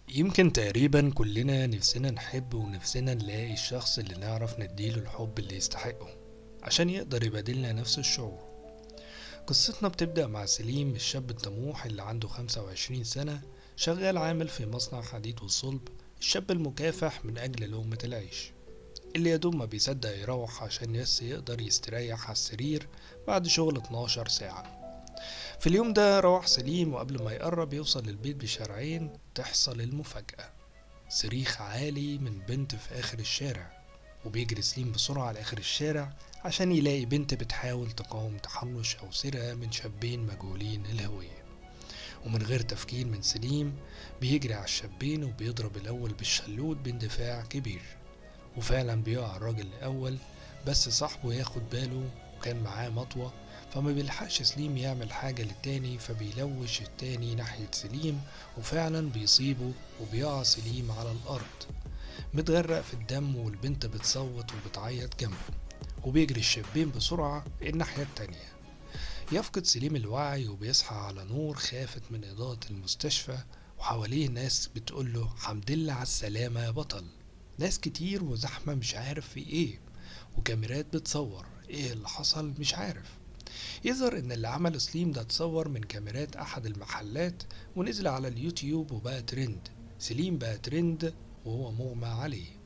يمكن تقريبا كلنا نفسنا نحب ونفسنا نلاقي الشخص اللي نعرف نديله الحب اللي يستحقه عشان يقدر يبادلنا نفس الشعور. قصتنا بتبدأ مع سليم، الشاب الطموح اللي عنده 25 سنة، شغال عامل في مصنع حديد وصلب، الشاب المكافح من أجل لقمة العيش، اللي يدوب ما بيصدق يروح عشان بس يقدر يستريح على السرير بعد شغل 12 ساعة. في اليوم ده روح سليم، وقبل ما يقرب يوصل للبيت بشارعين تحصل المفاجأة، صريخ عالي من بنت في آخر الشارع. وبيجري سليم بسرعة لآخر الشارع عشان يلاقي بنت بتحاول تقاوم تحرش أو سرقة من شابين مجهولين الهوية. ومن غير تفكير من سليم بيجري على الشابين وبيضرب الأول بالشلوت باندفاع كبير، وفعلا بيقع الراجل الأول، بس صاحبه ياخد باله وكان معاه مطوة، فما بيلحقش سليم يعمل حاجة للتاني، فبيلوش التاني ناحية سليم وفعلا بيصيبه، وبيقع سليم على الأرض متغرق في الدم، والبنت بتصوت وبتعيط جنبه. وبيجري الشابين بسرعة الناحية التانية. يفقد سليم الوعي وبيصحى على نور خافت من إضاءة المستشفى، وحواليه ناس بتقوله حمد لله على السلامة يا بطل. ناس كتير وزحمة مش عارف في ايه، وكاميرات بتصور ايه اللي حصل مش عارف. يظهر ان اللي عمله سليم ده اتصور من كاميرات احد المحلات ونزل على اليوتيوب وبقى ترند. سليم بقى ترند وهو مغمى عليه.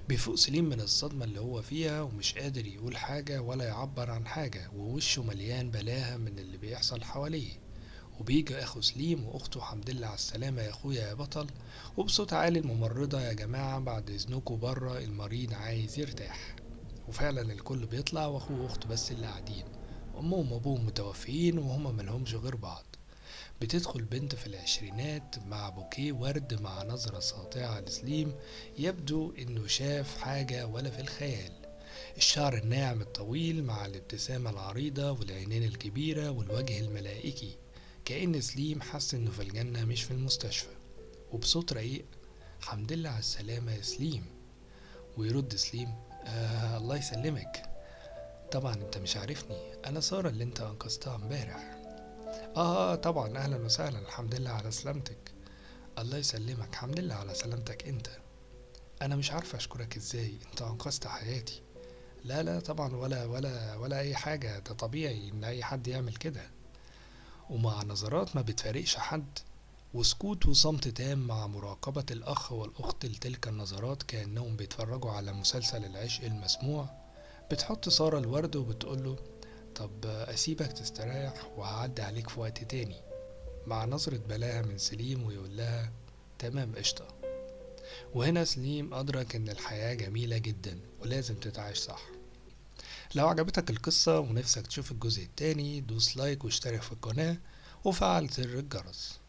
بيفوق سليم من الصدمة اللي هو فيها ومش قادر يقول حاجة ولا يعبر عن حاجة، ووشه مليان بلاهة من اللي بيحصل حواليه. وبيجي اخو سليم واخته، حمد لله على السلامة يا اخويا يا بطل. وبصوت عالي الممرضة، يا جماعة بعد اذنكوا بره، المريض عايز يرتاح. وفعلا الكل بيطلع، واخوه واخته بس اللي قاعدين، امهم وابوهم متوفيين وهما ملهمش غير بعض. بتدخل بنت في العشرينات مع بوكيه ورد مع نظرة ساطعة لسليم، يبدو انه شاف حاجة ولا في الخيال. الشعر الناعم الطويل مع الابتسامة العريضة والعينين الكبيرة والوجه الملائكي، كأن سليم حس انه في الجنة مش في المستشفى. وبصوت رقيق، حمد لله على السلامة يا سليم. ويرد سليم، الله يسلمك، طبعا انت مش عارفني، انا سارة اللي انت انقذتها امبارح. طبعا، اهلا وسهلا، الحمد لله على سلامتك. الله يسلمك، الحمد لله على سلامتك انت، انا مش عارفه اشكرك ازاي، انت انقذت حياتي. لا لا طبعا، ولا ولا ولا اي حاجه، ده طبيعي ان اي حد يعمل كده. ومع نظرات ما بتفارقش حد، وسكوت وصمت تام مع مراقبة الأخ والأخت لتلك النظرات كأنهم بيتفرجوا على مسلسل العشق المسموع. بتحط سارة الورد وبتقوله طب أسيبك تستريح وهعدي عليك في وقت تاني، مع نظرة بلاهة من سليم ويقول لها تمام قشطة. وهنا سليم أدرك إن الحياة جميلة جدا ولازم تتعاش صح. لو عجبتك القصة ونفسك تشوف الجزء التاني دوس like واشترك في القناة وفعل زر الجرس.